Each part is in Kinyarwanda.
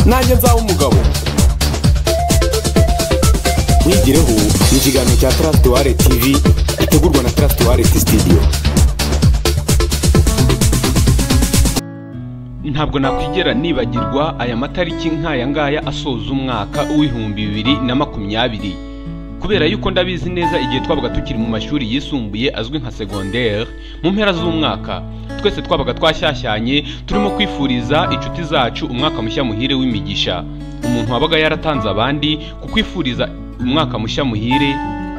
Nanjye nzaba umugabo. Mwigireho ni ikiganiro cya Trust Wallet TV gitegurwa na Trust Wallet Studio. Ntabwo nakwigera nibagirwa aya matariki nk'aya ngaya asoza umwaka w'2020, kubera yuko ndabizi neza igihe twabaga tukiri mu mashuri yisumbuye azwi nka secondaire, mu mpera z'umwaka twese twabaga twashyashyanye turimo kwifuriza inshuti zacu umwaka mushya muhire w'imigisha. Umuntu wabaga yaratanze abandi kukwifuriza umwaka mushya muhire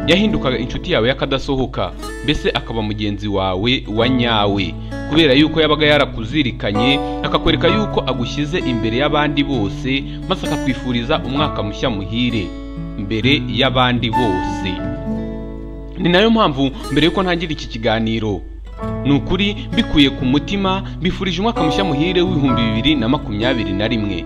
yahindukaga inshuti yawe yakadasohoka, mbese akaba mugenzi wawe wa nyawe, kubera yuko yabaga yarakuzirikanye akakwereka yuko agushyize imbere y'abandi bose, maze akakwifuriza umwaka mushya muhire mbere y'abandi bose. Ni nayo mpamvu mbere yuko ntangira iki kiganiro, ni ukuri mbikuye ku mutima mbifurije umwaka mushya muhire w'2021.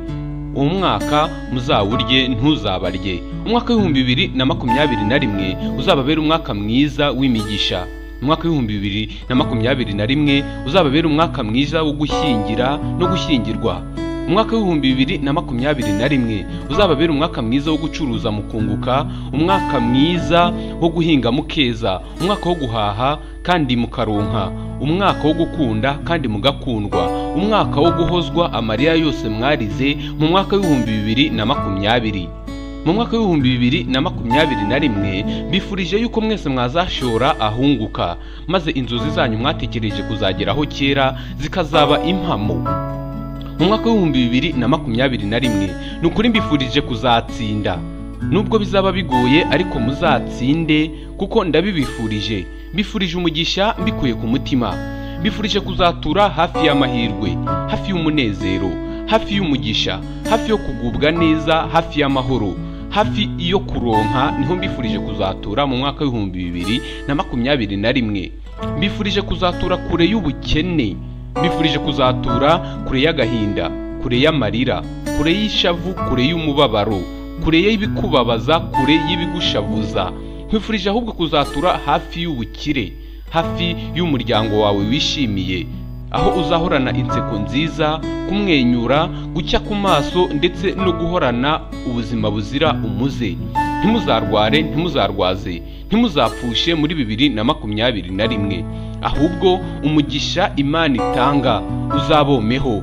Uwo mwaka muzawurye ntuzabarye. Umwaka w'2021 uzababera umwaka mwiza w'imigisha. Umwaka w'2021 uzababera umwaka mwiza wo gushyingira no gushyingirwa. Umwaka w'2021 uzababera umwaka mwiza wo gucuruza mukunguka, umwaka mwiza wo guhinga mukeza, umwaka wo guhaha kandi mukaronka, umwaka wo gukunda kandi mugakundwa, umwaka wo guhozwa amarira yose mwarize mu mwaka w'2020. Mu mwaka w'2021 bifurije yuko mwese mwazashora ahunguka, maze inzozi zanyu mwatekereje kuzageraho kera zikazaba impamo. Mu mwaka w'2021 ni ukuri mbifurije kuzatsinda, nubwo bizaba bigoye ariko muzatsinde, kuko ndabibifurije. Mbifurije umugisha mbikuye ku mutima, mbifurije kuzatura hafi y'amahirwe, hafi y'umunezero, hafi y'umugisha, hafi yo kugubwa neza, hafi y'amahoro, hafi yo kuronka. Niho mbifurije kuzatura mu mwaka w'2021. Mbifurije kuzatura kure y'ubukene, mbifurije kuzatura kure y'agahinda, kure y'amarira, kure y'ishavu, kure y'umubabaro, kure y'ibikubabaza, kure y'ibigushavuza. Nkwifurije ahubwo kuzatura hafi y'ubukire, hafi y'umuryango wawe wishimiye, aho uzahorana inseko nziza, kumwenyura, gucya ku maso ndetse no guhorana ubuzima buzira umuze. Ntimuzarware, ntimuzarwaze, ntimuzapfushe muri 2021, ahubwo umugisha Imana itanga uzabomeho.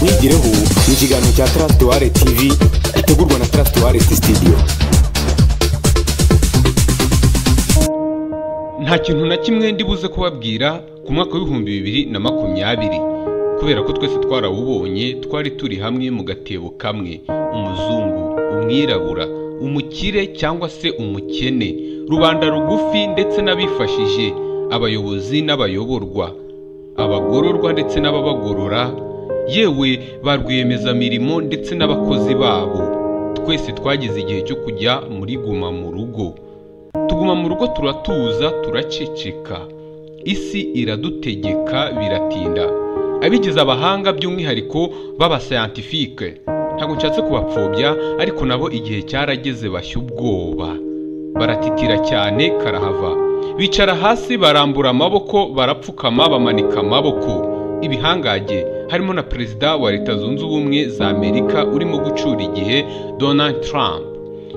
Mwigireho ni ikiganiro cya Trust Wallet TV gitegurwa na Trust Wallet Studio. Nta kintu na kimwe ndibuze kubabwira ku mwaka w'2020, kubera ko twese twarawubonye, twari turi hamwe mu gatebo kamwe, umuzungu, umwirabura, umukire cyangwa se umukene, rubanda rugufi ndetse n'abifashije, abayobozi n'abayoborwa, abagororwa ndetse n'ababagorora, yewe ba rwiyemezamirimo ndetse n'abakozi babo. Twese twagize igihe cyo kujya muri guma mu rugo. Tuguma mu rugo, turatuza, turaceceka, isi iradutegeka biratinda. Abigize abahanga by'umwihariko b'abascientifique, ntabwo nshatse kubapfobya, ariko nabo igihe cyarageze bashya ubwoba, baratitira cyane karahava, bicara hasi barambura amaboko, barapfukama, bamanika amaboko. Ibihangage harimo na perezida wa Leta Zunze Ubumwe za Amerika urimo gucura igihe, Donald Trump,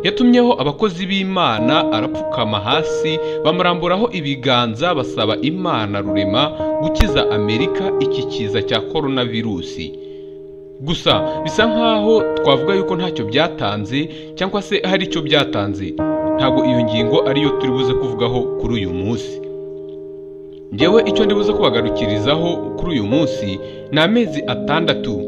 yatumyeho abakozi b'Imana arapfukama hasi, bamuramburaho ibiganza, basaba Imana rurema gukiza Amerika iki kiza cya coronavirusi. Gusa bisa nkaho twavuga yuko ntacyo byatanze, cyangwa se hari icyo byatanze. Ntabwo iyo ngingo ariyo turi buze kuvugaho kuri uyu munsi. Njyewe icyo ndibuze kubagarukirizaho kuri uyu munsi ni amezi 6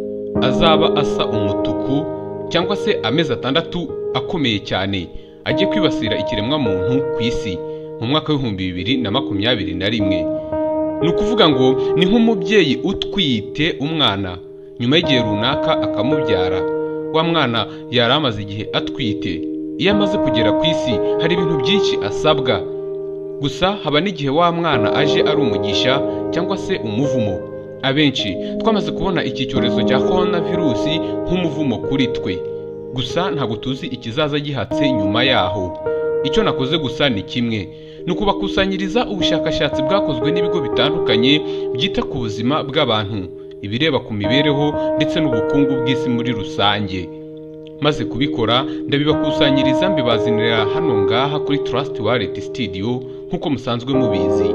azaba asa umutuku, cyangwa se amezi 6 akomeye cyane agiye kwibasira ikiremwa muntu ku isi mu mwaka w'2021. Ni ukuvuga ngo ni nk'umubyeyi utwite umwana, nyuma y'igihe runaka akamubyara. Wa mwana yari amaze igihe atwite, iyo amaze kugera ku isi hari ibintu byinshi asabwa. Gusa haba n'igihe wa mwana aje ari umugisha cyangwa se umuvumo. Abenshi twamaze kubona iki cyorezo cya coronavirus nk'umuvumo kuri twe, gusa ntabwo tuzi ikizaza gihatse nyuma yaho. Icyo nakoze gusa ni kimwe, ni ukubakusanyiriza ubushakashatsi bwakozwe n'ibigo bitandukanye byita ku buzima bw'abantu, ibireba ku mibereho ndetse n'ubukungu bw'isi muri rusange. Maze kubikora ndabibakusanyiriza mbibazinira hano ngaha kuri Trust Wallet Studio nk'uko musanzwe mubizi.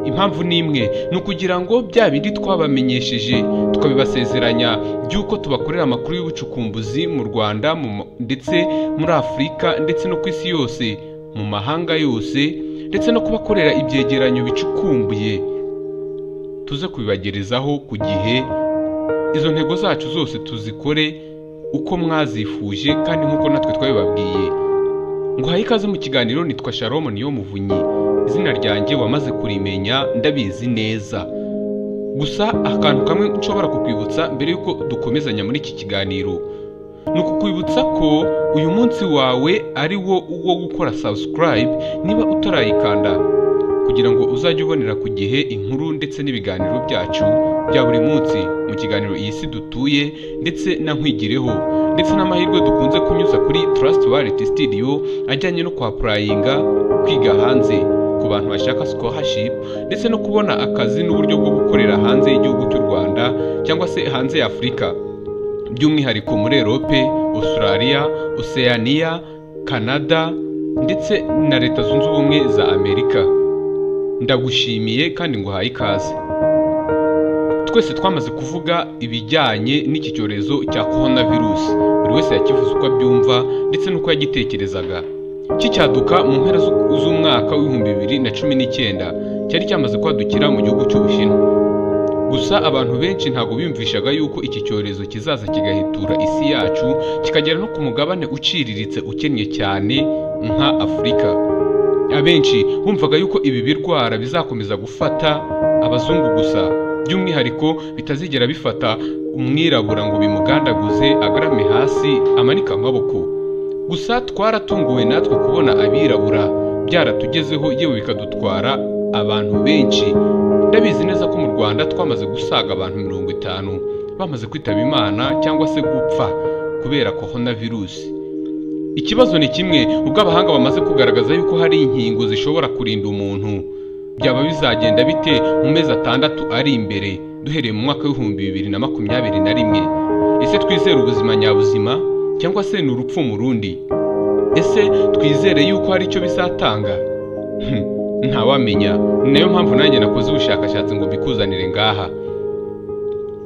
Impamvu ni imwe, ni ukugira ngo bya bindi twabamenyesheje tukabibasezeranya by'uko tubakorera amakuru y'ubucukumbuzi mu Rwanda ndetse muri Afurika ndetse no ku isi yose, mu mahanga yose, ndetse no kubakorera ibyegeranyo bicukumbuye, tuze kubibagerezaho ku gihe. Izo ntego zacu zose tuzikore uko mwazifuje kandi nk'uko natwe twabibabwiye. Nguhaye ikaze mu kiganiro, nitwa Shalom Niyomuvunyi. Izina ryanjye wamaze kurimenya ndabizi neza. Gusa akantu kamwe nshobora kukwibutsa mbere yuko dukomezanya muri iki kiganiro ni ukukwibutsa ko uyu munsi wawe ari wo wo gukora subscribe niba utarayikanda, kugira ngo uzajye ubonera ku gihe inkuru ndetse n'ibiganiro byacu bya buri munsi mu kiganiro Iyi Si Dutuye ndetse na Nkwigireho, ndetse n'amahirwe dukunze kunyuza kuri Trust Wallet Studio ajyanye no kwa-applyinga kwiga hanze ku bantu bashaka scholarship, ndetse no kubona akazi n'uburyo bwo gukorera hanze y'igihugu cy'u Rwanda cyangwa se hanze ya Afurika, by'umwihariko muri Europe, Australia, Oceania, Canada ndetse na Leta Zunze Ubumwe za Amerika. Ndagushimiye kandi nguhaye ikaze. Twese twamaze kuvuga ibijyanye n'iki cyorezo cya coronavirus, buri wese yakivuze uko abyumva ndetse n'uko yagitekerezaga. Kicyaduka mu mpera z'umwaka w'2019 cyari cyamaze kwadukira mu gihugu cy'Ubushinwa. Gusa abantu benshi ntabwo biyumvishaga yuko iki cyorezo kizaza kigahitura isi yacu, kikagera no ku mugabane uciriritse ukennye cyane nka Afurika. Abenshi bumvaga yuko ibi birwara bizakomeza gufata abazungu gusa, by'umwihariko bitazigera bifata umwirabura ngo bimugandaguze agarame hasi amanike amaboko. Gusa twaratunguwe natwe kubona abirabura byaratugezeho, yewe bikadutwara abantu benshi. Ndabizi neza ko mu Rwanda twamaze gusaga abantu 50 bamaze kwitaba Imana cyangwa se gupfa kubera coronavirus. Ikibazo ni kimwe, ubwo abahanga bamaze kugaragaza yuko hari inkingo zishobora kurinda umuntu, byaba bizagenda bite mu mezi 6 ari imbere duhereye mu mwaka w'2021? Ese twizere ubuzima nyabuzima cyangwa se ni urupfu mu rundi? Ese twizere yuko hari icyo bizatanga? Ntawamenya. Ni nayo mpamvu nanjye nakoze ubushakashatsi ngo mbikuzanire ngaha.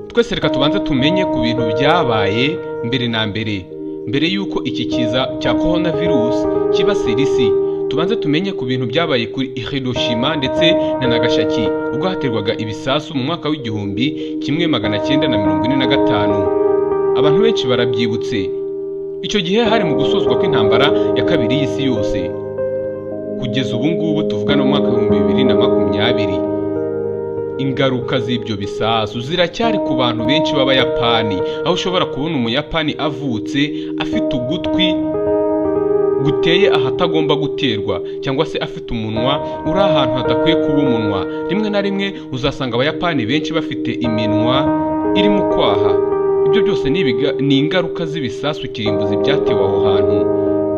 Twese reka tubanze tumenye ku bintu byabaye mbere na mbere, mbere yuko iki kiza cya coronavirus kibasira isi. Tubanze tumenye ku bintu byabaye kuri Hiroshima ndetse na Nagasaki ubwo haterwaga ibisasu mu mwaka w'1945. Abantu benshi barabyibutse. Icyo gihe hari mu gusozwa kw'intambara ya kabiri y'isi yose. Kugeza ubu ngubu tuvugana mu mwaka w'2020, ingaruka z'ibyo bisasu ziracyari ku bantu benshi b'Abayapani, aho ushobora kubona Umuyapani avutse afite ugutwi guteye ahatagomba guterwa, cyangwa se afite umunwa uri ahantu hadakwiye kuba umunwa. Rimwe na rimwe uzasanga Abayapani benshi bafite iminwa iri mu kwaha. Ibyo byose ni ingaruka z'ibisasu kirimbuzi byatewe aho hantu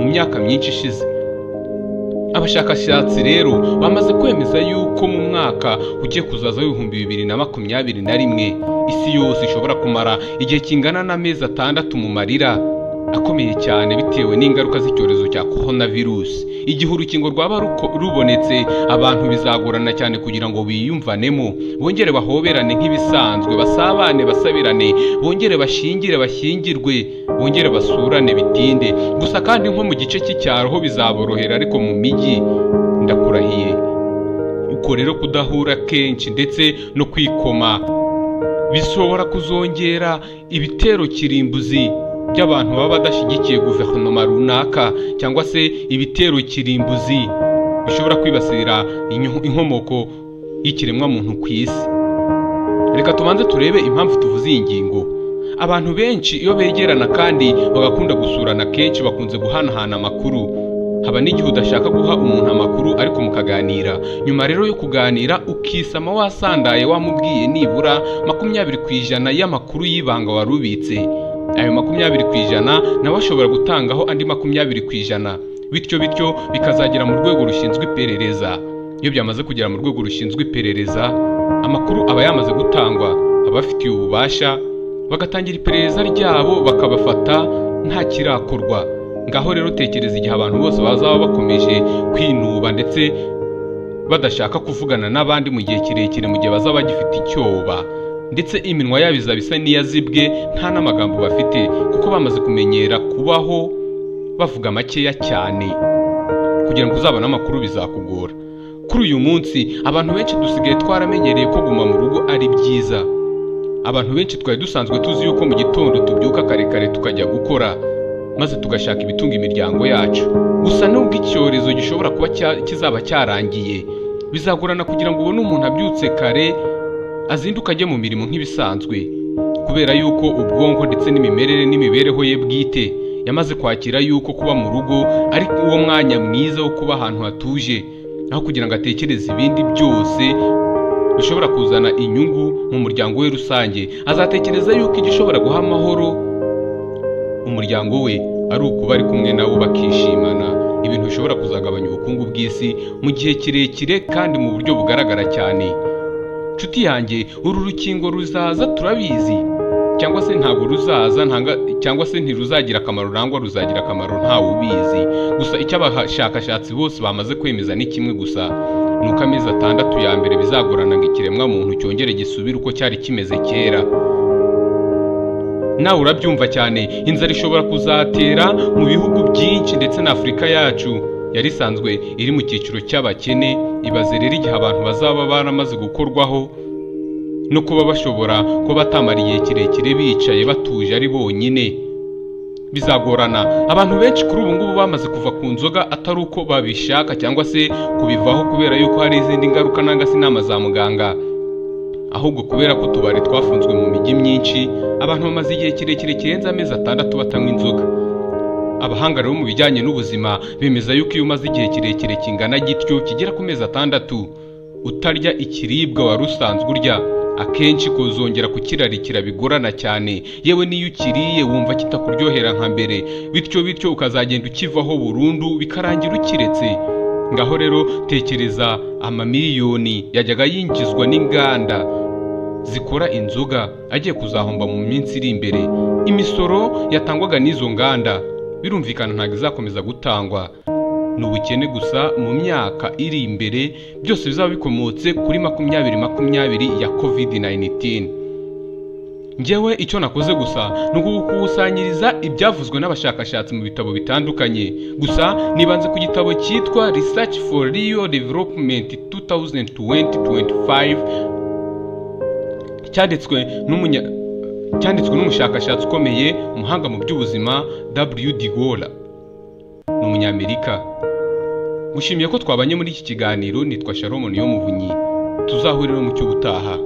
mu myaka myinshi ishize. Abashakashatsi rero bamaze kwemeza yuko mu mwaka ugiye kuzaza w'2021 isi yose ishobora kumara igihe kingana n'amezi 6 mu marira akomeye cyane bitewe n'ingaruka z'icyorezo cya coronavirus. Igihe urukingo rwaba rubonetse, abantu bizagorana cyane kugira ngo biyumvanemo, bongere bahoberane nk'ibisanzwe, basabane, basabirane, bongere bashingire, bashyingirwe, bongere basurane bitinde. Gusa kandi nko mu gice cy'icyaro ho bizaborohera, ariko mu mijyi ndakurahiye. Uko rero kudahura kenshi ndetse no kwikoma bishobora kuzongera ibitero kirimbuzi by'abantu baba badashyigikiye guverinoma runaka, cyangwa se ibitero kirimbuzi bishobora kwibasira inkomoko y'ikiremwamuntu ku isi. Reka tubanze turebe impamvu tuvuze iyi ngingo. Abantu benshi iyo begerana kandi bagakunda gusurana kenshi bakunze guhanahana amakuru. Haba n'igihe udashaka guha umuntu amakuru ariko mukaganira. Nyuma rero yo kuganira ukisama wasandaye wamubwiye nibura 20% y'amakuru y'ibanga warubitse. Ayo 20% nawe ashobora gutangaho andi 20%, bityo bityo bikazagera mu rwego rushinzwe iperereza. Iyo byamaze kugera mu rwego rushinzwe iperereza, amakuru aba yamaze gutangwa. Abafitiye ububasha bagatangira iperereza ryabo, bakabafata nta kirakorwa. Ngaho rero tekereza igihe abantu bose bazaba bakomeje kwinuba ndetse badashaka kuvugana n'abandi mu gihe kirekire, mu gihe bazaba bagifite icyoba, ndetse iminwa yabo izaba isa n'iyazibwe, nta n'amagambo bafite, kuko bamaze kumenyera kubaho bavuga makeya cyane. Kugira ngo uzabone amakuru bizakugora. Kuri uyu munsi abantu benshi dusigaye twaramenyereye ko guma mu rugo ari byiza. Abantu benshi twari dusanzwe tuzi yuko mu gitondo tubyuka kare kare tukajya gukora, maze tugashaka ibitunga imiryango yacu. Gusa nubwo icyorezo gishobora kuba kizaba cyarangiye, bizagorana kugira ngo ubone umuntu abyutse kare azinduka ajye mu mirimo nk'ibisanzwe, kubera yuko ubwonko ndetse n'imimerere n'imibereho ye bwite yamaze kwakira yuko kuba mu rugo ari uwo mwanya mwiza wo kuba ahantu hatuje, aho kugira ngo atekereze ibindi byose bishobora kuzana inyungu mu muryango we rusange. Azatekereza yuko igishobora guha amahoro umuryango we ari ukuba ari kumwe nabo bakishimana, ibintu bishobora kuzagabanya ubukungu bw'isi mu gihe kirekire kandi mu buryo bugaragara cyane. Nshuti yanjye, uru rukingo ruzaza turabizi, cyangwa se ntabwo ruzaza, cyangwa se ntiruzagira akamaro nangwa ruzagira akamaro ntawe ubizi. Gusa icyo abashakashatsi bose bamaze kwemeza ni kimwe gusa, nuko amezi 6 ya mbere bizagorana ngo ikiremwa muntu cyongere gisubire uko cyari kimeze kera. Nawe urabyumva cyane, inzara ishobora kuzatera mu bihugu byinshi ndetse na Afurika yacu yari isanzwe iri mu cyiciro cy'abakene. Ibaze rero igihe abantu bazaba baramaze gukorwaho no kuba bashobora kuba batamara igihe kirekire bicaye batuje ari bonyine, bizagorana. Abantu benshi kuri ubu ngubu bamaze kuva ku nzoga atari uko babishaka cyangwa se kubivaho kubera yuko hari izindi ngaruka nanga se inama za muganga, ahubwo kubera ko utubari twafunzwe mu mijyi myinshi, abantu bamaze igihe kirekire kirenze amezi 6 batanywa inzoga. Abahanga rero mu bijyanye n'ubuzima bemeza yuko iyo umaze igihe kirekire kingana gityo kigera ku mezi 6 utarya ikiribwa wari usanzwe urya, akenshi kuzongera kukirarikira bigorana cyane, yewe n'iyo ukiriye wumva kitakuryohera nka mbere, bityo ukazagenda ukivaho burundu bikarangira ukiretse. Ngaho rero tekereza amamiliyoni yajyaga yinjizwa n'inganda zikora inzoga agiye kuzahomba mu minsi iri imbere. Imisoro yatangwaga n'izo nganda birumvikana ntabwo izakomeza gutangwa. Ni ubukene gusa mu myaka iri imbere, byose bizaba bikomotse kuri 2020 ya COVID-19. Njyewe icyo nakoze gusa ni ukukusanyiriza ibyavuzwe n'abashakashatsi mu bitabo bitandukanye. Gusa nibanze ku gitabo cyitwa Research for Real Development 2020-25 cyanditswe n'umushakashatsi ukomeye, umuhanga mu by'ubuzima W. D. Gola, ni umunyamerika. Gushimiye ko twabanye muri iki kiganiro. Nitwa Shalom Niyomuvunyi, tuzahurira mu cy'ubutaha.